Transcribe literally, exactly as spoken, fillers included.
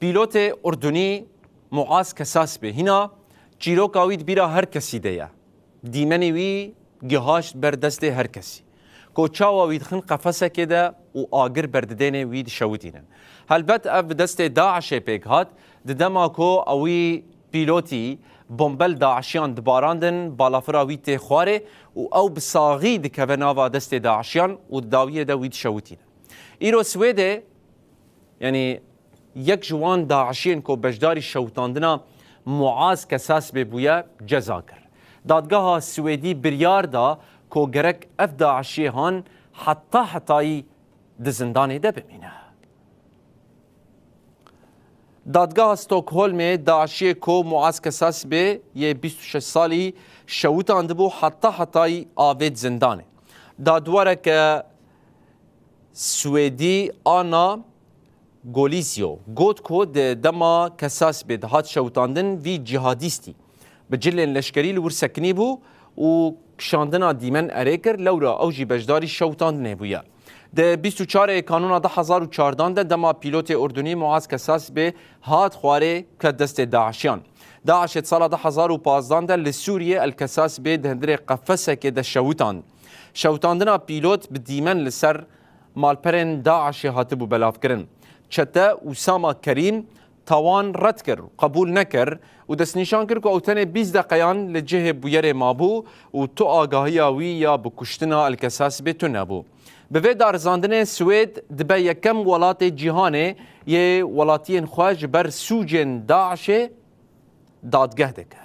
Pîlotê Urdunî Muaz Kesasbê hîna çîroka wî di bîra her kesî de ye. Dîmenê wî gihaşt ber destê her kesî. Ku çawa wî dixin qefesekê de û agir berdidênê wî dişewitînin. Helbet ev bi destê DAIŞê pêk hat, di dema ku ewî pîlotî bombel DAIŞiyan dibarandin, balafira wî tê xwarê û ew bi saxî dikeve nava destê DAIŞiyan û di dawiyê de wî dişewitînin. Îro Swêdê, yanî yek ji wan DAIŞiyên ku beşdarî şewitandina Muaz Kesasbê bûye, ceza kir. Dadgeha Swêdî biryar da ku gerek ev DAIŞiyê han heta hetayî di zindanê de bimîne. Dadgeha Stockholmê DAIŞiyê ku Muaz Kesasbê yê bîst û şeş salî şewitandibû, heta hetayî avêt zindanê. Dadwereke Swêdî Anna Golisio got ku di dema Kesasbê dihat şewitandin, vî cîhadîstî bi cilên leşkerî li wir sekinî bû û kişandina dîmen erê kir, lewra ew jî beşdarî şewitandinê bûye. Di bîst û çarê Kanûna du hezar û çardan de dema pîlotê Urdunî Muaz Kesasbê hat xwarê, ket destê DAIŞiyan. DAIŞê di sala du hezar û pazdan de li Sûriyê El Kesasbê di hundirê qefesekê de şewitand. Şewitandina pîlot bi dîmen li ser malperên DAIŞê hatibû belavkirin. Çete Usama Kerîm tawan red kir, qebûl nekir û destnîşan kir ku ew tenê bîst deqeyan li cihê bûyerê mabû û tu agahiya wî ya bi kuştina El Kesasbê tune bû. Bi vê darizandinê Swêd dibe yekem welatê cîhanê yê welatiyên xwe ji ber sûcên DAIŞê dadgeh dike.